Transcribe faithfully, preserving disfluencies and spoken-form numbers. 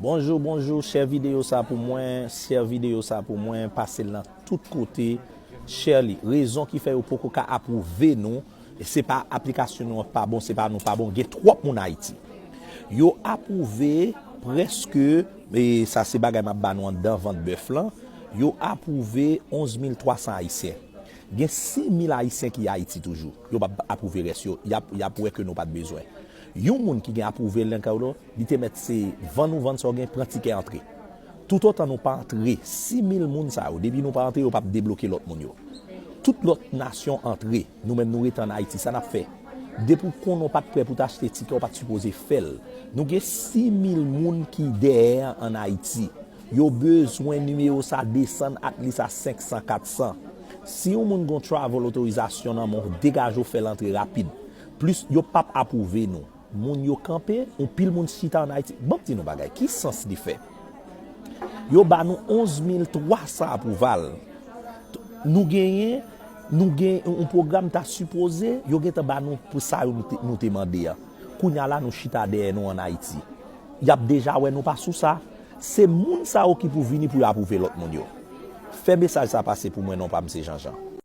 Bonjou, bonjou, share videyo sa pou mwen, share videyo sa pou mwen, pase l nan tout kote, share li. Rezon ki fè yo poko ka apwouve nou, se pa aplikasyon nou an pa bon, se pa nou pa bon, gen twòp moun Ayiti. Yo apwouve prèske, e sa se bagay m ap ba nou anndan vant bèf lan, yo apwouve onz mil twa san Ayisyen. Gen sis mil Ayisyen ki Ayiti toujou. Yo p ap apwouve rès yo. Y ap, y ap wè ke nou pa t bezwen. Yon moun ki gen apwouve l nan kay ou, li te mèt se vann ou vann sa w gen, pran tikè antre. Toutotan nou pa antre, sis mil moun sa yo, depi nou pa antre, yo p ap debloke lòt moun yo. Tout lòt nasyon antre, nou menm nou rete ann Ayiti, sa n ap fè? Depi w konnen w pa t prè pou w t achte tikè, w pa t sipoze fè l. Nou gen sis mil moun ki dèyè ann Ayiti. Yo bezwen nimewo sa desann at least a senk san, kat san. Si yon moun gon travel otorizasyon nan men w, degaje w fè l antre rapid. Plis, yo p ap apwouve nou. Moun yo kanpe, yon pil moun chita ann Ayiti. Ban m di nou bagay, ki sans li fè? Yo ba nou onz mil twa san apwouval. Nou genyen, nou gen yon pwogram ta sipoze, yo gentan ba nou pou sa yo nou te, nou te mande a. Kounye a la, nou chita dèyè nou ann Ayiti. Y ap deja wè nou pa sou sa. Se moun sa yo ki pou vini pou yo apwouve lòt moun yo. Fè mesaj sa pase pou mwen, non pa m se Jean Jean.